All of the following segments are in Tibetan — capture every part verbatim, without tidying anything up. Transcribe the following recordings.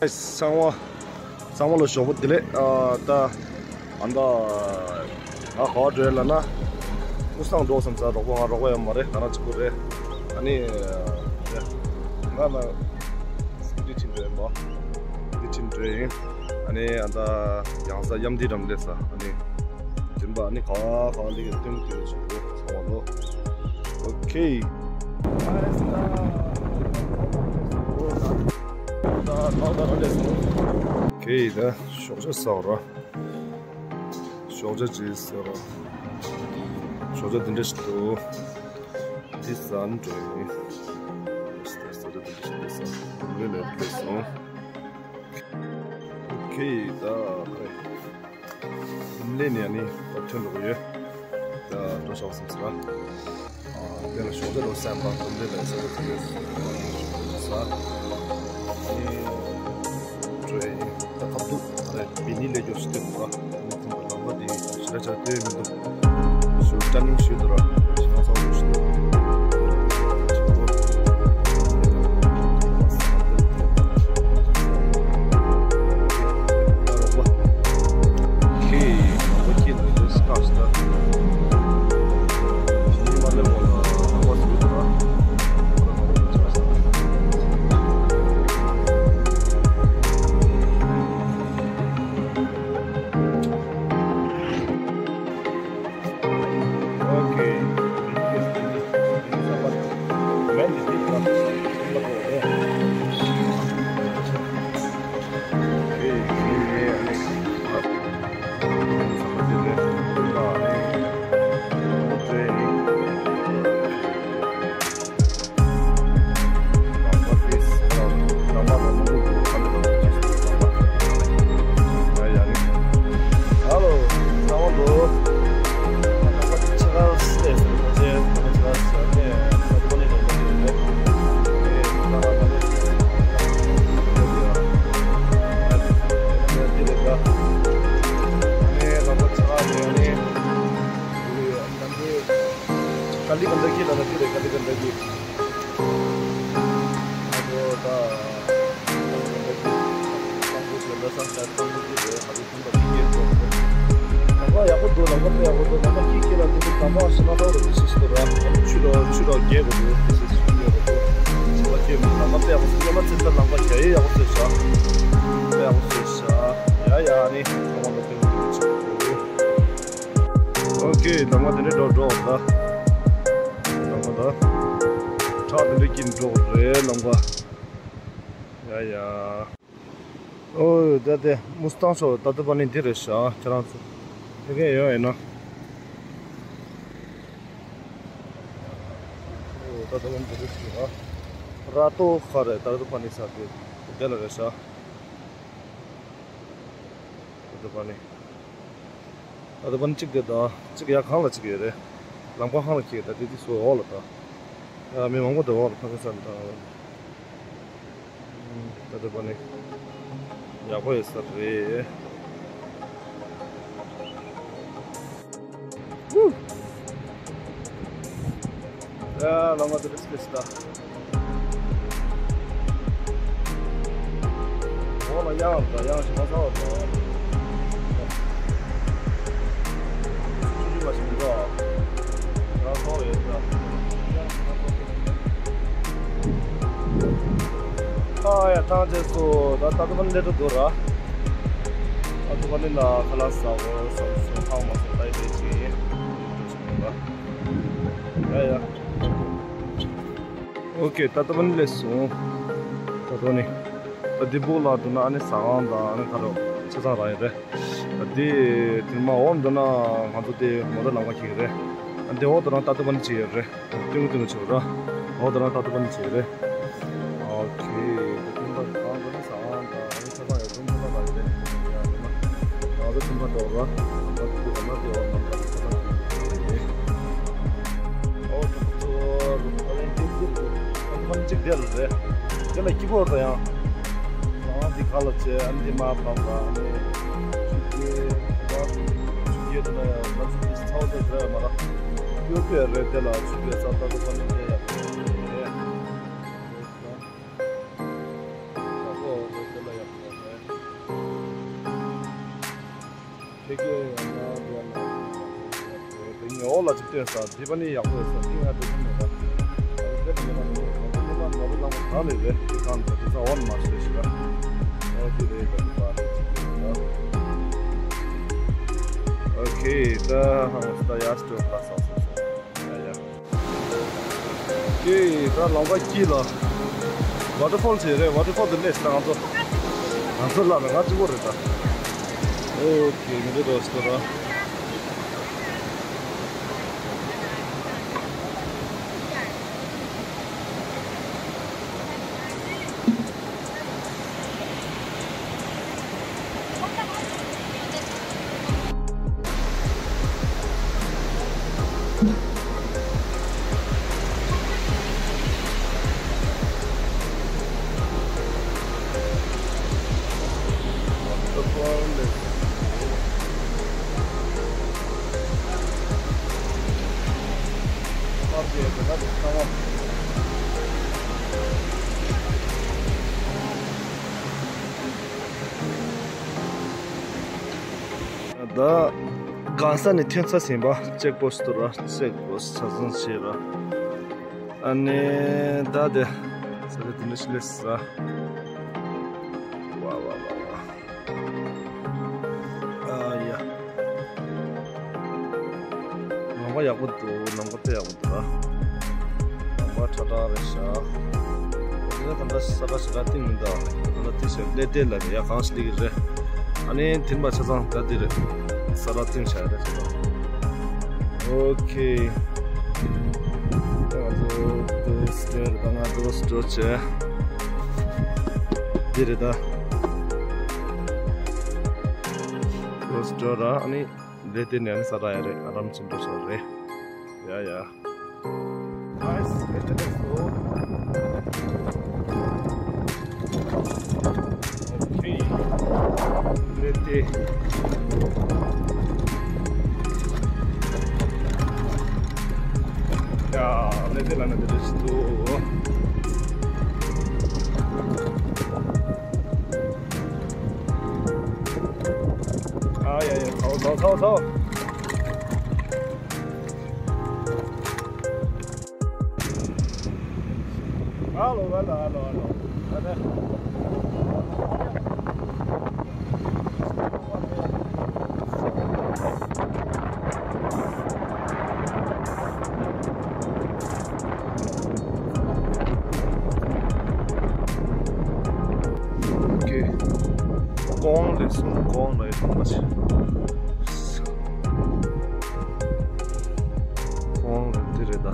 ཚང་མ་ཚང་མ་ལ་ཞོགས་པ་བདེ་ལེགས། ཨ་ད་ཨ་ད་ང་ག་བ་འགྲོ་ཡ་ལབ་ན། ཀུ་སང་འགྲོ་བསམ་ཚར། རོགས་པ་ང་རོགས་པ་ཡོད་མ་རེད། ང་རང་གཅིག་པུ་རེད། ཨ་ནི་ང་ལ་སྐུ་དྲིན་ཆེན་འགྲོ་ཡིན་པ། སྐུ་དྲིན་འགྲོ་ཡིན། ཨ་ནི་ཨ་ད་ཡང་ས་ཡམ་དི་རམ་ལས་ས། ཨ་ནི་དེན་པ་ཨ་ནི་ག་ག་ལི་གི་སྟོན་གྱི་ཆུ་བོ་ཚང་མ་ལོ། ཨོ་ཁེ། ཁེ་ད་ཞོགས་ཇ་ཟ་ར། ཞོགས་ཇ་ཅིག་ཟ་ར། ཞོགས་ཇ་འདི་འདྲ་ཞིག་འདུག་འདི་ཟ་ནི་འགྲོ་ཡིན། ཞོགས་ཇ་འདི་འདྲ་ཞིག་འདུག་ཟ། འདི་ལས་འདི་ལས་སོང་། ཁེ་ད་ཁེ། ལམ་ལས་ནས་ནི་ཐོན་འགྲོ་གི་ཡོད། ད་འགྲོ་ཆོག་སམ་ཟེར། ཨ་དེ་ལ་ཞོགས་ཇ་རོ་སམ་པ་ལམ་ལས་ལ་ཟེར་བ་ཟེར་ས། ཨ་ནི་འགྲོ་ཡི་ད་ཁ་ཐུག་ཨ་རེ་བི་ནི་ལས་སྐྱོར་ཞིག་ཐེབས་འདུག་ག་ཨ་ནི་ཁོང་གི་ལམ་པ་དེ་ཞི་ར་ཆ་ལྟོས་མི་འདུག་ཞུ་ཀྲ་ནིང་ཞུ་དུ་ར་ཞི་ང་ཚང་ཞུ་ཞུ། ཀ་ལི་གན་དྷ་གི་ལ་ན་ཏི་རེ་ཀ་ལི་གན་དྷ་གི། ཨ་ཁོ་ད་ཁང་པ་དེ་ལ་སང་ད་ཁང་པ་དེ་རེད། ཧ་རུ་ཁང་པ་དེ་སྐྱེས་ཐོག་ལམ་ཁ་ཡག་པོ་འདུག་ལམ་ཁ་དཔེ་ཡག་པོ་འདུག་ལམ་ཁ་སྐྱིད་སྐྱིད་ལ་འདུག་ལམ་ཁ་ཞིམ་མ་ཐོག་རུ་དེ་ཤི་ཤི་འདུག་ར། ཆུ་རོ་ཆུ་རོ་རྒྱས་པོ་འདུག་དེ་ཤི་ཤི་རྒྱས་པོ་འདུག་ཞིམ་མ་སྐྱེས་མི་ལམ་ཁ་དཔེ་ཡག་པོ་འདུག་ལམ་ཁ་ཚིག་ཁ་ལམ་ཁ་རྒྱ་ཡེ་ཡག་པོ་བཟོས་ཤག་དཔེ་ཡག་པོ་བཟོས་ཤག་ཡ་ཡ་ནི་ཁང་པ་འདུག་དེ་འདུག་ཨོ་ཁེ། ལམ་ཁ་དེ་འདྲའི་འགྲོ་འགྲོ་ད། ལམ་ཁ་ད། ཁྲག་དེ་འདྲའི་སྐྱིད་འགྲོ་རེད་ལམ་ཁ། ཡ་ཡ། ཨོ་ད་དེ་མུ་སི་ཏང་ཤོ་ད་ཏུ་པ་ནི་འདི་རེད་ཤག་ཁྱེད་རང་ཚོ་ཕེབས་མཁན་ཡོད་ཡིན་ན། ཨོ་ད་ཏུ་པ་ནི་འདི་རེད་ཤག་ར་ཏོ་ཁ་རེད། ད་ཏུ་པ་ནི་ས་དེ་དེ་ལ་རེད་ཤག་ད་ཏུ་པ་ནི། ད་ལྟ་པ་ནི་གཅིག་དེ་དང་གཅིག་ཡར་སྒང་ལ་གཅིག་ཡོད་རེད། ལམ་ཁ་སྒང་ལ་གཅིག་ཡོད། ད་དེ་དེ་ཚོ་འོག་ལ་ད། ཡ་མི་མང་པོ་འདུག་འོག་ལ་ཕ་གི་ས་ནས་ད། ད་ལྟ་པ་ནི་ཡག་པོ་ཡོད་ས་རེད། ཡ། ལམ་ཁ་དེ་རིས་ཀི་རེད་ད། འོག་ལ་གཡང་རེད་ད། གཡང་ཞིམ་པ་ཚ་བ་རེད། ཆུ་ཆུ་མ་ཞིག་མི་འདུག་ཨ། ཡང་ཚོགས་ཡོད་ད། ཨ་ཡ་ཐང་ཆེ་སོ། ད་ད་ད་མ་ནི་ལེ་ཏོ་འདུག་ར། ད་ད་མ་ནི་ལ་ཁ་ལག་ཟ་བོ་ཟ་བོ་ཟ་བོ་ཧང་མ་སོ་ད་ཡི་དེ་ཅི་ཡིན། ཡ་ཡ། ཨོ་ཁེ། ད་ལྟ་བ་ནི་ལས་སོང་། ད་ལྟ་ནི། ད་འདི་སྦུག་ལ་འདུག་ན་ཨ་ནི་ཟ་ཁང་དང་ཨ་ནི་ཁ་རོག་ཆ་ཚང་རག་ཡོད་རེད། ད་འདི་དེ་མ་འོག་འདུག་ན་ང་ཚོ་དེ་མོ་ཊ་ལམ་ཁ་འཁྱེར་གི་རེད། ད་འདི་འོག་འདུག་ན་ད་ལྟ་བ་ནི་ཅིག་ཡོད་རེད། ཏིང་ཏིང་ཆེ་བ་ར། འོག་འདུག་ན་ད་ལྟ་བ་ནི་ཅིག་ཡོད་རེད། ཨོ་ཁེ། ད་ཐེམ་པ་གང་འདུག་ན་ཟ་ཁང་དང་ཨ་ནི་ཆ་ཚང་ཡོད་འདུག་ན་ད་རེད། ང་ཚོ་ཐེམ་པ་འགྲོ་ར། ང་ཚོ་ཐེམ་པ་འགྲོ་ར། ཨོ་ད་ཚོ་ཨ་རེ་འདི་འདི་ཁོང་གཅིག་དེ་ལ་རེད། དེ་ལ་སྐྱིད་པོ་རེད་ཡང་། ཨ་འདི་ཁ་ལ་ཆེ་ཨ་འདི་མ་ཕམ་པ་ཨ་ནི་ཆུ་རྐྱལ་ཆུ་རྐྱལ་དེ་ལ་ཡང་ང་ཚོ་འདི་ཚ་བ་ཚ་རེད་མ་ར། ཡོད་པའི་རེད། དེ་ལ་ཆུ་རྐྱལ་ཚ་ད་ཚ་ཚ་ནི་དེ་ཡག་པོ་རེད། ཨོ་དེ་ལ་ཡང་། ཅིག་བལྟས་ས་འདི་པ་ནི་ཡག་པོ་ཡོད་ས་འདི་ང་འགྲོ་གི་མེད་པ། དེ་ནི་མ་ནི་ནོར་བུ་ནོར་བུ་ནོར་བུ་ལ་མ་ག་ལེ་རེད། དེ་གང་འདྲ་དེ་ས་འོ་ན་མ་ཤེས་ཤི་ར། ཨོ་དེ་རེད་ད་དེ་པ་རེད་ཅིག་རེད་ད། ཨོ་ཁེ་ད་ཧང་ད་ཡ་སི་ཏོ་ལ་ས་ས་ས་ཡ་ཡ། ཁེ་ད་ལམ་ཁ་དཀྱིལ་ལ་ཝ་ཊར་ཕོལ་ཅིག་རེད། ཝ་ཊར་ཕོལ་དེ་ལས་ད་ང་ཚོ་ང་ཚོ་ལ་ང་གཅིག་པོ་རེད་ད། ཨོ་ཁེ་མི་འདུག་རོ་སི་ཏོ་ར། ད་གང་ས་ནས་ཐོན་ཚར་ཟིན་པ་ཅེག་པོ་སི་ཊི་ར། ཅེག་པོ་སི་ཊི་ཆ་ཚང་བྱས་ར། ཨ་ནི་ད་དེ་ས་ཆ་དེ་འདྲ་ཞིག་སླེབས་ས། ཝ་ཝ་ཝ་ཝ། ཨ་ཡ། ལམ་ཁ་ཡག་པོ་འདུག་ལམ་ཁ་དཔེ་ཡག་པོ་འདུག་ར། ལམ་ཁ་ཁྲ་ཁྲ་རེད་ཤག་དེ་ད་ལྟ་ས་ཁྲ་ཞེ་དྲག་བཏིང་མི་འདུག་དེ་ད་ལྟ་དེ་ཞིག་ལས་དེ་ལ་རེད་ཡ། གང་ཞིག་ལིག་རེད། ཨ་ནི་དེ་མ་ཆ་ཚང་ད་དེ་རེད། ས་ཁྲ་བཏིང་བྱ་རེད་ཆ་ཚང་། ཨོ་ཁེ། ད་ང་ཚོ་དུ་སི་ཊེར་ད་ང་ཚོ་སི་ཊོར་བྱས། འདི་རེད་ད། ཁོ་སི་ཊོར་ར་ཨ་ནི་ལས་དེ་ནས་ཨ་ནི་ས་ར་ཡ་རེད། ཨ་རམ་ཆེན་པོ་ཤོར་རེད། ཡ་ཡ། ནའིས། ལས་དེ་ནས་སོ། ཨོ་ཁེ། ལས་དེ། ཡ། ལས་དེ་ལ་ན་དེ་རེད་ཤི་ཏོ། ཨ་ཡ་ཡ། ཚའོ་ཚའོ་ཚའོ་ཚའོ། ཨ་ལོ་ཨ་ལོ་ཨ་ལོ་ཨ་ལོ། ཨ་ལེ། ཨོ་ཁེ། གོང་ལས་གསུམ་གོང་ལ་ཡོད་པ་ཞིག་གོང་ལ་འདི་རེད་ད།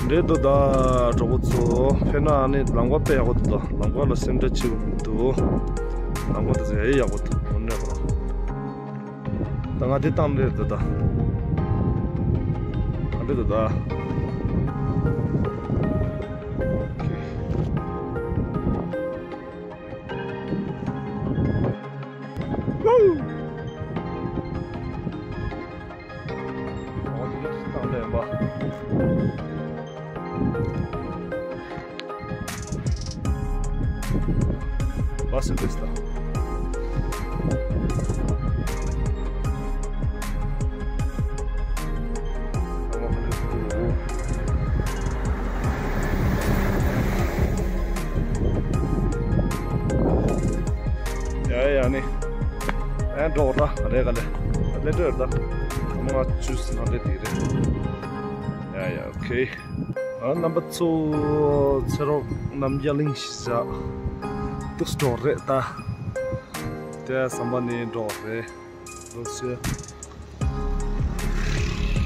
འདྲེ་འདུག་ད་གྲོགས་པོ་ཚོ། ཕེབས་ན་ཨ་ནི་ལམ་ཁ་དཔེ་ཡག་པོ་འདུག་ད་ལམ་ཁ་ལ་སེམས་ཁྲལ་བྱེད་དགོས་མི་འདུག་ལམ་ཁ་དེ་ཚོ་ཡ་ཡི་ཡག་པོ་འདུག་དངོས་གནས་ཁོ་རང་། ད་ང་དེ་བཏང་འདྲེ་འདུག་ད། ང་འདྲེ་འདུག་ད། བ་སུ་དེ་སྟ། ཡ་ཡ་ནི། ཨེ་འགྲོ་ར་རེ་ག་ལེ། ལེ་འགྲོ་ར། ཨ་མ་ང་ཆུ་སི་ན་ལེ་དེ་རེད། ཡ་ཡ་ཨོ་ཁེ། ཨ་རྣམ་པ་ཚོ་ཚེ་རོགས་རྣམ་རྒྱལ་གླིང་གཞིས་ཆགས་འདུག་འགྲོ་རེད་ད། དེ་ཟམ་པ་ནས་འགྲོ་རེད། འགྲོ་ཤེས།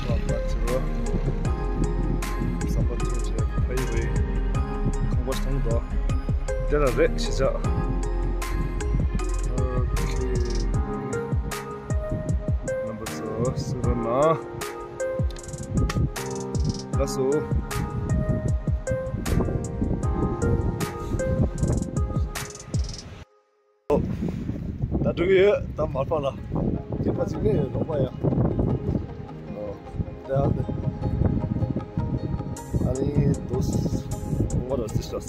བ་བ་ཚེ་རོགས། ཟམ་པ་ཐོན་བྱས་ཕ་ཡི་བའི་ཁང་པ་ཞིག་མཐོང་འདུག་དེ་ལ་རེད་གཞིས་ཆགས། ཨོ་ཁེ། རྣམ་པ་ཚོ་སུ་ར་ན། ལགས་སོ། ད་འགྲོ་གི་ཡོད་ད་མར་པ་ལ། ཅིག་པ་ཅིག་ནས་ཡོད་ལོག་པ་ཡ། ཨོ། ད་ཡ་དེ། ཨ་ནི་དུས་ངོ་ར་སི་ཤ་ས་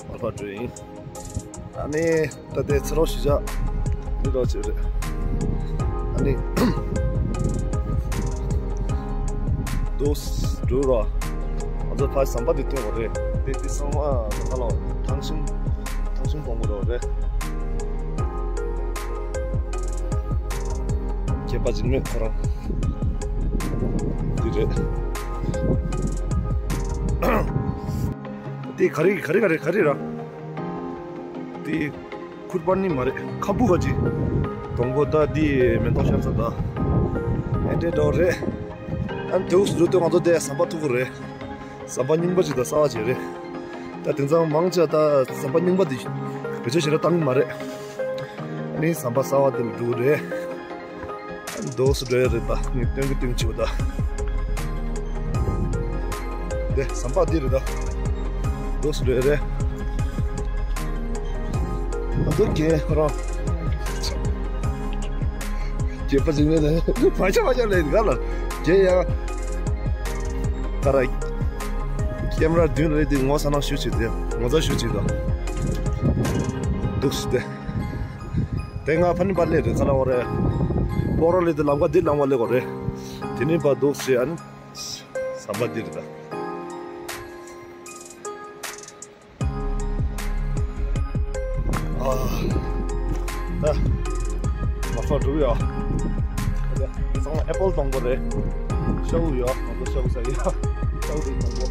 མར་པ་འགྲོ་ཡིན། ཨ་ནི་ད་ལྟའི་ཚེ་རོགས་གཞིས་ཆགས་འདི་འདྲ་ཅིག་རེད། ཨ་ནི་ འདུག་འགྲོ་ར། ང་ཚོ་ཕར་ཟམ་པ་འདི་ཐོན་པ་རེད། དེ་དེ་ཚང་མ་ད་ལོ་ཐང་ཤིང་ཐང་ཤིང་སྡོང་པོ་རེད། སྐྱེས་པ་འཇིགས་མེད་ཁོ་རང་འདི་རེད། དེ་ག་རེ་ག་རེ་ག་རེ་ག་རེ་ར། དེ་ཁུར་པ་ནི་མ་རེད། ཁ་སྦུག་ག་ཅིག་སྡོང་པོ་ད་འདི་མེ་ཏོག་ཤར་ས་ད་ཨེ་འདྲས་འགྲོ་རེད། ཨ་ནི་དེའུ་སུ་འགྲོ་དུས་ང་ཚོ་དེ་ཟམ་པ་ཐུག་གི་རེད། ཟམ་པ་རྙིང་པ་ཅིག་དང་གསར་པ་ཅིག་རེད། ད་དེང་སང་མང་ཆེ་ད་ཟམ་པ་རྙིང་པ་དེ་བེད་སྤྱོད་ཞེ་དྲག་བཏང་གི་མ་རེད། ཨ་ནི་ཟམ་པ་གསར་པ་དེ་ལ་འགྲོ་གི་རེད། དེའུ་སུ་འགྲོ་ཡ་རེད་ད། ངས་སྟོན་གི་སྟོན་གི་བྱེད་དགོས་ད། དེ་ཟམ་པ་འདི་རེད་ད། དེའུ་སུ་འགྲོ་ཡ་རེད། ང་ཚོ་རྒན་ཁོ་རང་། རྒན་པ་ཅིག་མེད་ལ་བ་ཆ་བ་ཆ་ལས་ག་ལ་རྒན་ཡང་ག་ར་ཀེམ་ར་མདུན་ལ་སླེབས་དུས་ངོ་ཚ་ན་ཞུ་བྱེད་དེ་ངོ་ཚ་ཞུ་བྱེད་དང་། འདུག་སེ་དེ། དེ་སྔ་ཕ་ནི་པར་སླེབས་རེད་ཚ་ལ་བ་རེད། སྤོ་ར་སླེབས་དུས་ལམ་ཁ་འདི་ལམ་ཁ་སླེབས་དགོས་རེད། དེ་ནི་པ་འདུག་སེ་ཨ་ནི་ཟམ་པ་འདི་རེད་ད། ཨ། ད། མ་ཕར་འགྲོ་ཡ། ད། ཚང་མ་ཨེ་པལ་སྡོང་པོ་རེད། ཤ་བོ་ཡ། ང་ཚོ་ཤ་བོ་ཟ་ཡ། ཤ་བོ་དེ་སྡོང་པོ།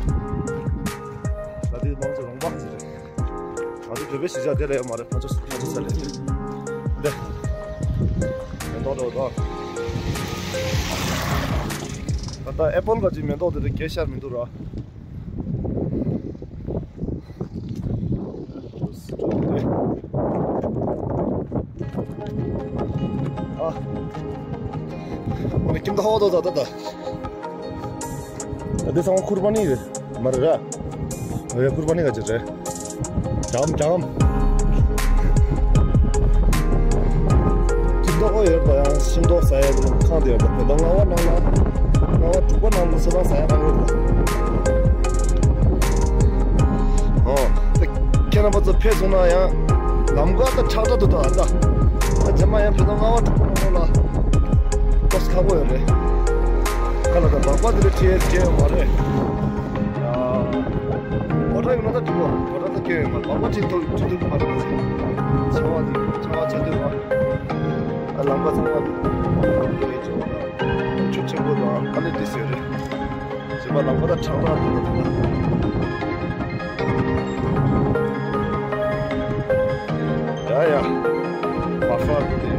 ད་དེ་མང་ཚོ་རོང་པ་ཟེར་རེད། ང་ཚོ་བོད་པའི་གཞིས་ཆགས་དེ་ལ་ཡོད་མ་རེད། ཕར་ཕྱོགས་ཕར་ཕྱོགས་ས་ལ་ཡོད་རེད། འདི། མེ་ཏོག་འགྲོ་དང་། ད་ལྟ་ཨེ་པལ་ག་ཅིག་མེ་ཏོག་དེ་རེད། གས་ཤར་མི་འདུག་ར། ཨ། ཁྱིམ་ད་ཧོ་ད་ད་ད་ད། ད་འདི་ཚང་མ་ཁུར་པ་ནི་རེད་མ་རེད་ར། ཨ་ཡ་ཁུར་པ་ནི་ག་ཅིག་རེད། ཇམ་ཇམ། ཁྱིམ་ཐོག་ཡོད་པ་ཡང་ཤིང་ཏོག་ཟ་ཡ་དེ་ཁང་དེ་ཡོད་པ་དེ་དང་ལྔ་པ་ནང་ལ་ལྔ་པ་དྲུག་པ་ནང་ལ་སོ་ལ་ཟ་ཡ་རང་ཡོད་པ། ཨོ། ཁྱེད་རྣམ་པ་ཚོ་ཕེབས་སོང་ན་ཡང་ལམ་ཁ་ད་ཁྲག་ཁྲག་ཏུ་འདུག་ཨ་ད། ད་རྗེས་མ་ཡང་ཕེབས་ན་ལྔ་པ་དྲུག་པ་ནང་ལ་ཏོག་ཙམ་ཁག་པོ་ཡོད་རེད། ཁ་ལ་ད་སྦག་སྦག་དེ་ལས་ཁྱེད་ཁྱེད་ཡོད་མ་རེད། ཡ། གོ་ཁྲ་ཡོད་ན་ད་འགྲིག་གོ་གོ་ཁྲ་ད་ཁྱེད་ཡོད་མ་རེད། སྦག་སྦག་ཅིག་ཐོག་ཅིག་ཐུག་མ་རེད། ཆེ་བ་དེ་ཆེ་བ་ཆེ་དུས་བ། ཨ་ལམ་ཁ་ཚང་མ་ཡོད་ཡོད་ཆེ་བ་ད་ཆུ་ཆེན་པོ་དང་དཀའ་ལས་དེ་ཟེར་རེད། ཞེས་པ་ལམ་ཁ་ད་ཁྲག་ཁྲག་དེ་ད་དེ་ན། ཡ་ཡ། མ་ཧྥ་དེ་དེ།